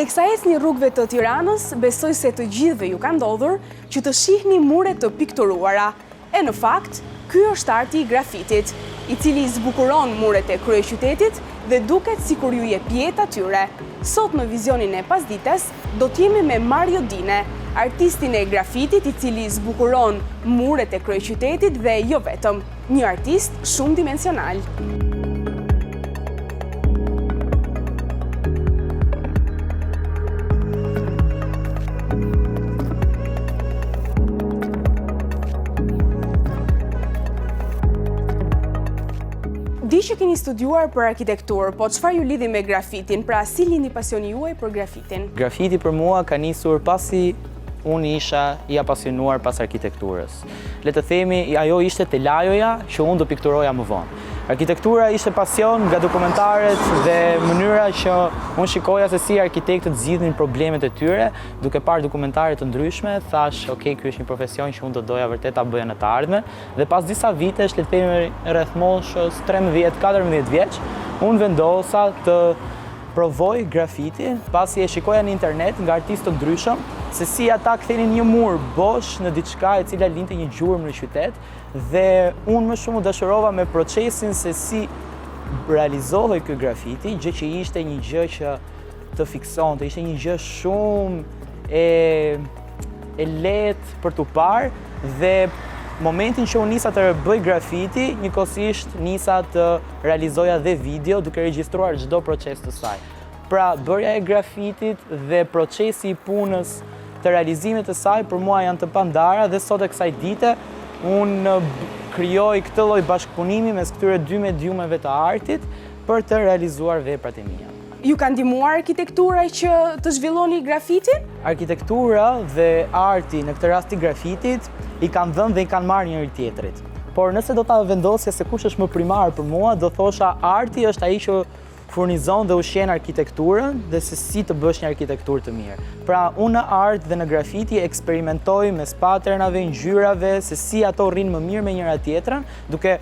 Teksa ecni rrugëve të Tiranës, besoj se të gjithëve ju ka ndodhur që të shihni mure të pikturuara. E në fakt, ky është arti i grafitit, i cili zbukuron muret e kryeqytetit dhe duket sikur ju jep jetë atyre. Sot në vizionin e pasdites do të jemi me Mario Dine, artistin e grafitit i cili zbukuron muret e kryeqytetit dhe jo vetëm. Një artist shumëdimensional. Di që keni studiuar për arkitekturë, po çfarë ju lidhi me grafitin? Pra, si lindi pasioni juaj për grafitin? Grafiti për mua ka nisur pasi unë isha i apasionuar pas arkitekturës. Le të themi, ajo ishte telajoja që unë do pikturoja më vonë. Arkitektura ishte pasion nga dokumentaret dhe mënyra që unë shikoja se si arkitektët zgjidhnin problemet e tyre, duke parë dokumentare të ndryshme, thashë, ok, ky është një profesion që unë do doja vërtet ta bëja në të ardhme. Dhe pas disa vitesh, le të themi rreth moshës 13-14 vjeç, unë vendosa të provoj grafitin, pasi e shikoja në internet nga artistë të ndryshëm, se si ata kthenin një mur bosh në diçka e cila linte një gjurmë në qytet dhe unë më shumë u dashurova me procesin se si realizohej ky grafiti, gjë që ishte një gjë që të fiksonte, ishte një gjë shumë e e lehtë për t'u parë dhe momentin që unë nisa të bëj grafiti, njëkohësisht nisa të realizoja dhe video duke regjistruar çdo proces të saj. Pra, bërja e grafitit dhe procesi i punës të realizimit të saj për mua janë të pandara dhe sot e kësaj dite unë krijoj këtë lloj bashkëpunimi mes këtyre dy mediumeve të artit për të realizuar veprat e mia. Ju ka ndihmuar arkitektura që të zhvilloni grafitin? Arkitektura dhe arti, në këtë rast i grafitit, i kanë dhënë dhe i kanë marrë njëri tjetrit. Por nëse do ta vendosja se kush është më primar për mua, do thosha arti është ai që furnizon dhe ushqen arkitekturën dhe se si të bësh një arkitekturë të mirë. Pra, unë në art dhe në grafiti eksperimentoj mes patternave, ngjyrave, se si ato rrinë më mirë me njëra tjetrën, duke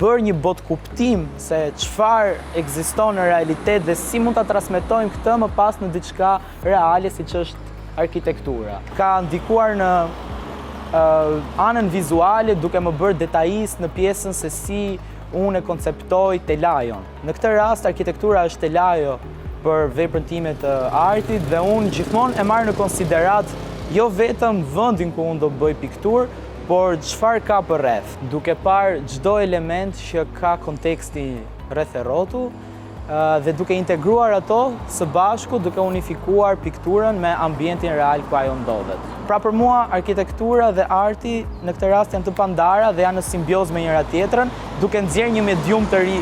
bërë një botëkuptim se çfarë ekziston në realitet dhe si mund ta transmetojmë këtë më pas në diçka reale siç është arkitektura. Ka ndikuar në anën vizuale duke më bërë detajist në pjesën se si unë e konceptoj telajon. Në këtë rast arkitektura është telajo për veprën time të artit dhe unë gjithmonë e marr në konsideratë jo vetëm vendin ku unë do bëj pikturë, por çfarë ka përreth, duke parë çdo element që ka konteksti rreth e rrotull, dhe duke integruar ato së bashku duke unifikuar pikturën me ambientin real ku ajo ndodhet. Pra për mua arkitektura dhe arti në këtë rast janë të pandara dhe janë në simbiozë me njëra tjetrën, duke nxjerrë një medium të ri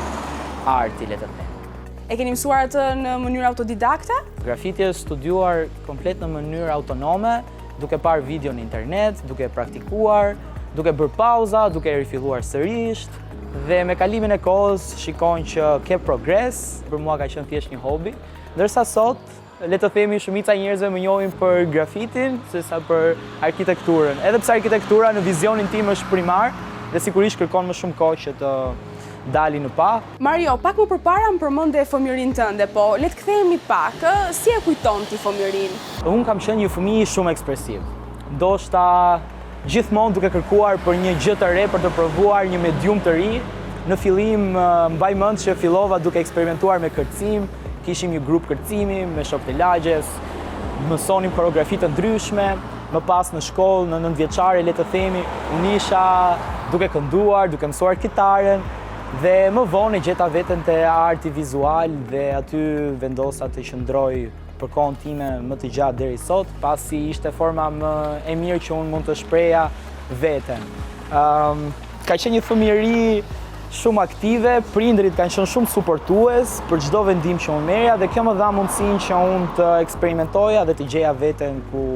arti, le të themi. E keni mësuar atë në mënyrë autodidakte? Grafiti është studiuar komplet në mënyrë autonome, duke parë video në internet, duke praktikuar, duke bërë pauza, duke rifilluar sërisht. Dhe me kalimin e kohës shikon që ke progres, për mua ka qenë thjesht një hobi, ndërsa sot, le të themi shumica e njerëzve më njohin për grafitin sesa për arkitekturën. Edhe pse arkitektura në vizionin tim është primar dhe sigurisht kërkon më shumë kohë që të dali në pah. Mario, pak më përpara më përmende fëmijërinë tënde, po le të kthehemi pak, ë, si e kujton ti fëmijërinë? Unë kam qenë një fëmijë shumë ekspresiv. Ndoshta Gjithmonë duke kërkuar për një gjë të re, për të provuar një medium të ri. Në fillim mbaj mend që fillova duke eksperimentuar me kërcim, kishim një grup kërcimi me shokët e lagjes, mësonim koreografi të ndryshme, më pas në shkollë, në nëntëvjeçare le të themi, unë isha duke kënduar, duke mësuar kitarën dhe më vonë e gjeta veten te arti vizual dhe aty vendosa të qëndroj për kohën time më të gjatë deri sot, pasi ishte forma më e mirë që unë mund të shpreja veten. Um, ka qenë një fëmijëri shumë aktive, prindërit kanë qenë shumë suportues për çdo vendim që unë merrja dhe kjo më dha mundësinë që unë të eksperimentoja dhe të gjeja veten ku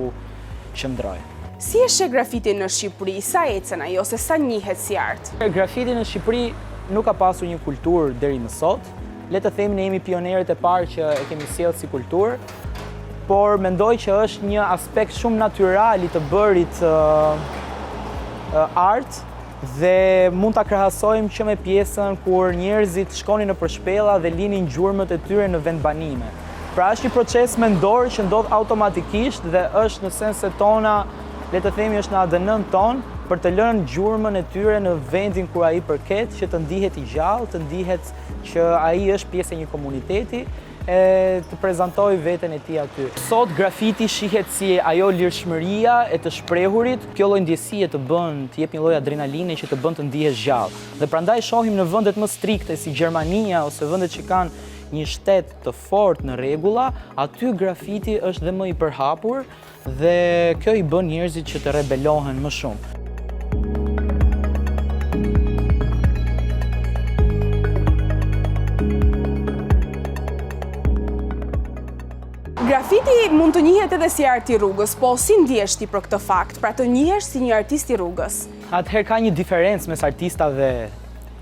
qëndroj. Si e sheh grafitin në Shqipëri, sa ecën ai ose sa njihet si art? Grafiti në Shqipëri nuk ka pasur një kulturë deri më sot. Le të themi ne jemi pionerët e parë që e kemi sjellë si kulturë, por mendoj që është një aspekt shumë natyral i të bërit art dhe mund ta krahasojmë që me pjesën kur njerëzit shkonin nëpër shpella dhe linin gjurmët e tyre në vendbanime. Pra është një proces mendor që ndodh automatikisht dhe është në senset tona, le të themi është në ADN-në tonë, për të lënë gjurmën e tyre në vendin ku ai përket, që të ndihet i gjallë, të ndihet që ai është pjesë e një komuniteti, e të prezantojë veten e tij aty. Sot grafiti shihet si ajo lirshmëria e të shprehurit, kjo lloj ndjesie të bën, të jep një lloj adrenaline që të bën të ndihesh gjallë. Dhe prandaj shohim në vendet më strikte si Gjermania ose vendet që kanë një shtet të fortë në rregulla, aty grafiti është dhe më i përhapur dhe kjo i bën njerëzit që të rebelohen më shumë. Grafiti mund të njihet edhe si art i rrugës, po si ndihesh ti për këtë fakt, pra të njihesh si një artist i rrugës? Atëherë ka një diferencë mes artistave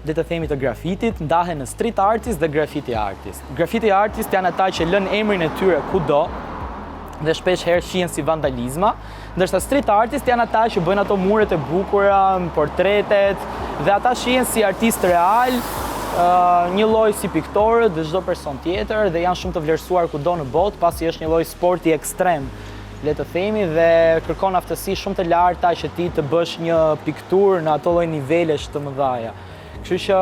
le të themi të grafitit, ndahen në street artist dhe graffiti artist. Graffiti artist janë ata që lënë emrin e tyre kudo dhe shpesh herë shihen si vandalizma, ndërsa street artist janë ata që bëjnë ato muret e bukura, portretet dhe ata shihen si artistë real, një lloj si piktorët dhe çdo person tjetër dhe janë shumë të vlerësuar kudo në botë, pasi është një lloj sporti ekstrem le të themi dhe kërkon aftësi shumë të larta që ti të bësh një pikturë në ato lloj nivelesh të mëdhaja. Kështu që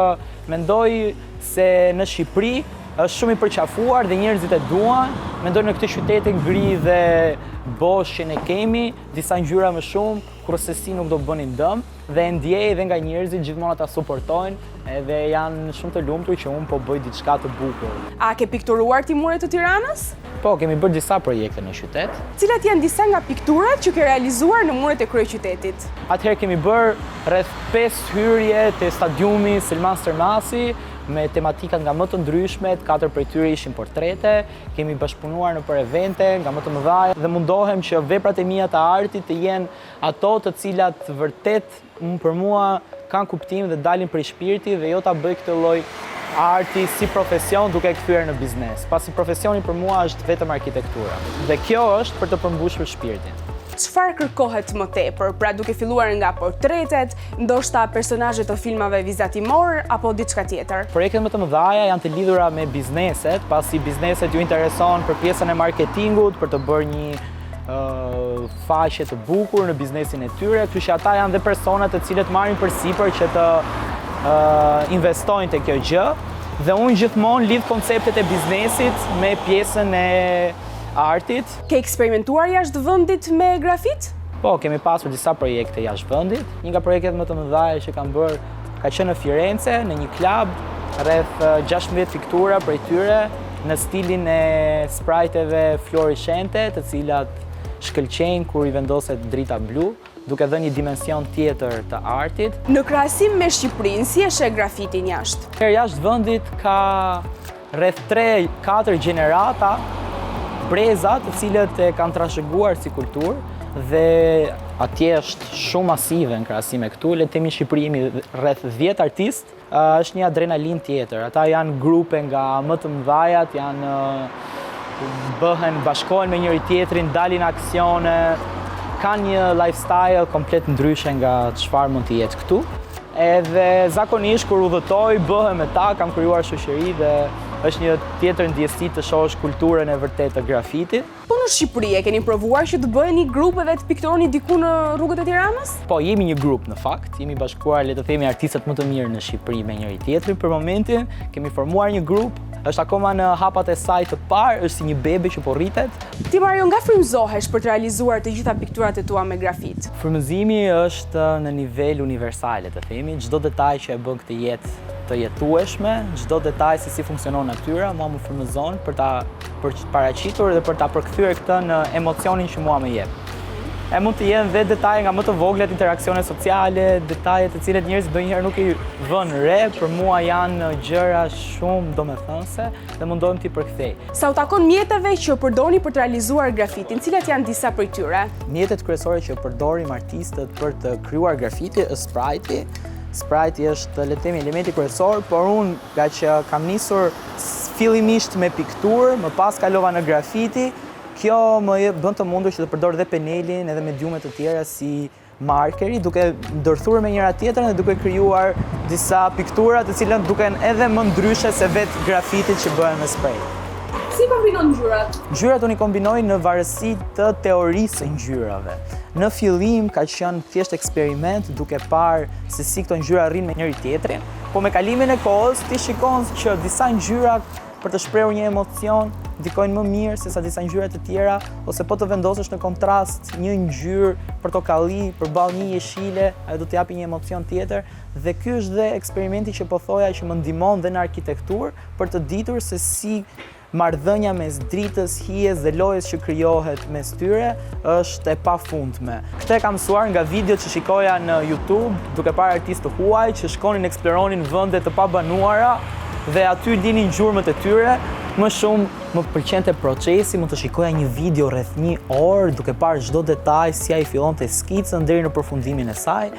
mendoj se në Shqipëri është shumë i përqafuar dhe njerëzit e duan. Mendoj në këtë qytetin gri dhe bosh që ne kemi, disa ngjyra më shumë, kurrsesi nuk do bënin dëm dhe e ndjej edhe nga njerëzit gjithmonë ata suportojnë edhe janë shumë të lumtur që unë po bëj diçka të bukur. A ke pikturuar ti mure të Tiranës? Po, kemi bërë disa projekte në qytet. Cilat janë disa nga pikturat që ke realizuar në muret e kryeqytetit? Atëherë kemi bërë rreth 5 hyrje te stadiumi Selman Stërmasi me tematikat nga më të ndryshmet, katër prej tyre ishin portrete, kemi bashkëpunuar nëpër evente nga më të mëdha dhe mundohem që veprat e mia të artit të jenë ato të cilat vërtet për mua kanë kuptim dhe dalin prej shpirti dhe jo ta bëj këtë lloj arti si profesion duke e kthyer në biznes, pasi profesioni për mua është vetëm arkitektura dhe kjo është për të përmbushur shpirtin. Çfarë kërkohet më tepër, pra duke filluar nga portretet, ndoshta personazhe të filmave vizatimorë apo diçka tjetër? Projektet më të mëdha janë të lidhura me bizneset, pasi bizneset ju intereson për pjesën e marketingut, për të bërë një faqe të bukur në biznesin e tyre, kështu që ata janë dhe persona të cilët marrin përsipër që të investojnë te kjo gjë dhe unë gjithmonë lidh konceptet e biznesit me pjesën e artit. Ke eksperimentuar jashtë vendit me grafit? Po, kemi pasur disa projekte jashtë vendit. Një nga projektet më të mëdha që kam bërë ka qenë në Firenze, në një klub, rreth 16 piktura prej tyre në stilin e sprajteve fluorishente, të cilat shkëlqejnë kur i vendoset drita blu, duke dhënë një dimension tjetër të artit. Në krahasim me Shqipërinë, si e sheh grafitin jashtë? Her jashtë vendit ka rreth 3-4 gjenerata breza të cilët e kanë trashëguar si kulturë dhe atje është shumë masive në krahasim me këtu, le të themi në Shqipëri jemi rreth 10 artistë, është një adrenalinë tjetër. Ata janë grupe nga më të mëdhajat, janë bëhen, bashkohen me njëri tjetrin, dalin aksione, kanë një lifestyle komplet ndryshe nga çfarë mund të jetë këtu. Edhe zakonisht kur udhëtoj, bëhem me ta, kam krijuar shoqëri dhe është një tjetër ndjesi të shohësh kulturën e vërtetë të grafitit. Po në Shqipëri e keni provuar që të bëheni grup edhe të pikturoni diku në rrugët e Tiranës? Po, jemi një grup në fakt, jemi bashkuar le të themi artistët më të mirë në Shqipëri me njëri tjetrin për momentin, kemi formuar një grup, është akoma në hapat e saj të parë, është si një bebe që po rritet. Ti Mario nga frymëzohesh për të realizuar të gjitha pikturat e tua me grafit? Frymëzimi është në nivel universal, le të themi, çdo detaj që e bën këtë jetë të jetueshme, çdo detaj se si funksionon natyra, mua më frymëzon për ta për të paraqitur dhe për ta përkthyer këtë në emocionin që mua më jep. E mund të jenë dhe detaje nga më të voglat, interaksione sociale, detaje të cilat njerëzit ndonjëherë nuk i vënë re, për mua janë gjëra shumë domethënëse dhe mundohem t'i përkthej. Sa u takon mjeteve që përdorni për të realizuar grafitin, cilat janë disa prej tyre? Mjetet kryesore që përdorim artistët për të krijuar grafiti është sprajti. Sprajti është, le të themi, elementi kryesor, por unë nga që kam nisur fillimisht me pikturë, më pas kalova në grafiti, kjo më bën të mundur që të përdor dhe penelin edhe mediume të tjera si markeri, duke ndërthurur me njëra tjetrën dhe duke krijuar disa piktura të cilat duken edhe më ndryshe se vetë grafitit që bëhen me spray. Si. Si kombinon ngjyrat? Ngjyrat unë i kombinoj në varësi të teorisë së ngjyrave. Në fillim ka qenë thjesht eksperiment duke parë se si këto ngjyra rrinë me njëri tjetrin, po me kalimin e kohës ti shikon që disa ngjyra për të shprehur një emocion ndikojnë më mirë se sa disa ngjyra të tjera ose po të vendosësh në kontrast një ngjyrë portokalli përballë një jeshile, ajo do të japi një emocion tjetër dhe ky është dhe eksperimenti që po thoja që më ndihmon dhe në arkitekturë për të ditur se si Marrëdhënia mes dritës, hijes dhe lojës që krijohet mes tyre është e pafundme. Këtë e kam mësuar nga videot që shikoja në YouTube, duke parë artistë të huaj që shkonin eksploronin vende të pabanuara dhe aty linin gjurmët e tyre. Më shumë më pëlqente procesi, mund të shikoja një video rreth një orë duke parë çdo detaj si ai fillonte skicën deri në përfundimin e saj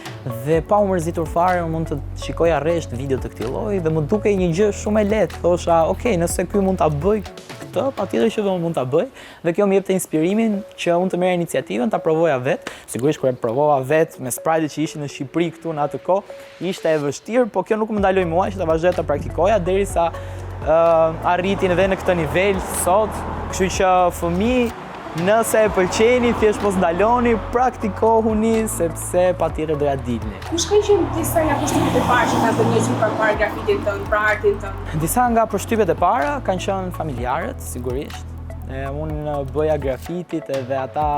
dhe pa u mërzitur fare unë mund të shikoja rresht video të këtij lloji dhe më dukej një gjë shumë e lehtë. Thosha, ok, nëse ky mund ta bëjë këtë, patjetër që dhe unë mund ta bëj. Dhe kjo më jepte inspirimin që unë të merrja iniciativën ta provoja vetë. Sigurisht kur e provova vetë me sprajtet që ishin në Shqipëri këtu në atë kohë, ishte e vështirë, po kjo nuk më ndaloi mua që ta vazhdoja ta praktikoja derisa uh, arriti edhe në këtë nivel sot. Kështu që fëmijë Nëse e pëlqeni, thjesht mos ndaloni, praktikohuni, sepse patjetër do ja dilni. Kush kanë qenë disa nga përshtypjet e para që kanë dhënë njerëzit për parë grafitin tënd, për artin tënd? Disa nga përshtypjet e para kanë qenë familjarët, sigurisht. E, unë bëja grafitit edhe ata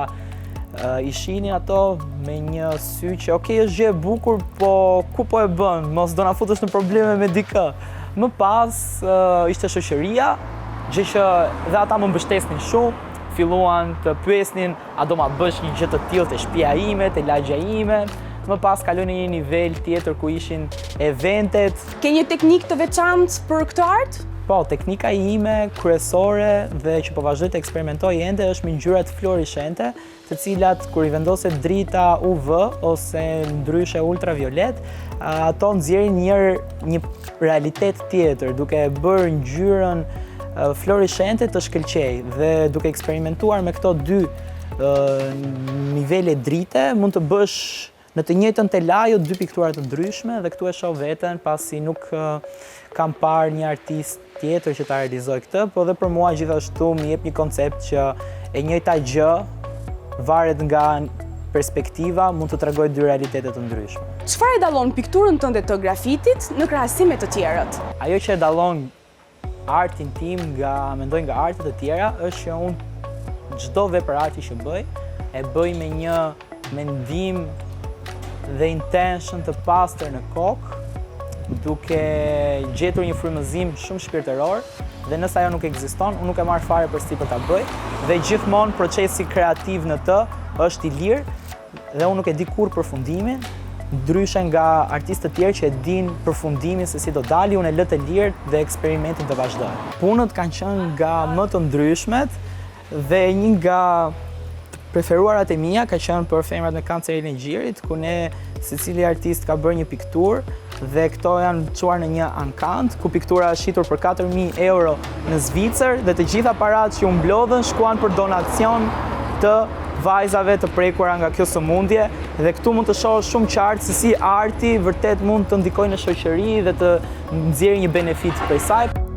i shihnin ato me një sy që ok, është gjë e bukur, po ku po e bën, mos do na futësh në probleme me dikë. Më pas ishte shoqëria, Gjë që dhe ata më mbështesnin shumë, filluan të pyesnin a do ma bësh një gjë të tillë te shtëpia ime, te lagja ime. Më pas kaloi në një nivel tjetër ku ishin eventet. Ke një teknikë të veçantë për këtë art? Po, teknika ime kryesore dhe që po vazhdoj të eksperimentoj ende është me ngjyrat fluorishente, të cilat kur i vendoset drita UV ose ndryshe ultraviolet, ato nxjerrin një një realitet tjetër, duke e bërë ngjyrën fluorishente të shkëlqejë dhe duke eksperimentuar me këto dy nivele drite, mund të bësh Në të njëjtën telajo dy piktura të ndryshme dhe këtu e shoh veten pasi nuk kam parë një artist tjetër që ta realizojë këtë, po dhe për mua gjithashtu më jep një koncept që e njëjta gjë varet nga perspektiva, mund të tregojë dy realitete të ndryshme. Çfarë e dallon pikturën tënde të grafitit në krahasim me të tjerët? Ajo që e dallon artin tim nga, mendoj nga artet e tjera, është që unë çdo vepër arti që bëj, e bëj me një mendim dhe intention të pastër në kokë, duke gjetur një frymëzim shumë shpirtëror dhe nëse ajo nuk ekziston, unë nuk e marr fare përsipër ta bëj dhe gjithmonë procesi kreativ në të është i lirë Dhe unë nuk e di kurrë përfundimin, ndryshe nga artistë të tjerë që e dinë përfundimin se si do dali, unë e lë të lirë dhe eksperimentin të vazhdojë. Punët kanë qenë nga më të ndryshmet dhe një nga të preferuarat e mia ka qenë për femrat me kancerin e gjirit, ku ne secili artist ka bërë një pikturë dhe këto janë çuar në një ankand, ku piktura është shitur për 4.000 euro në Zvicër dhe të gjitha paratë që u mblodhën shkuan për donacion të vajzave të prekura nga kjo sëmundje dhe këtu mund të shohësh shumë qartë se si arti vërtet mund të ndikojë në shoqëri dhe të nxjerrë një benefit prej saj.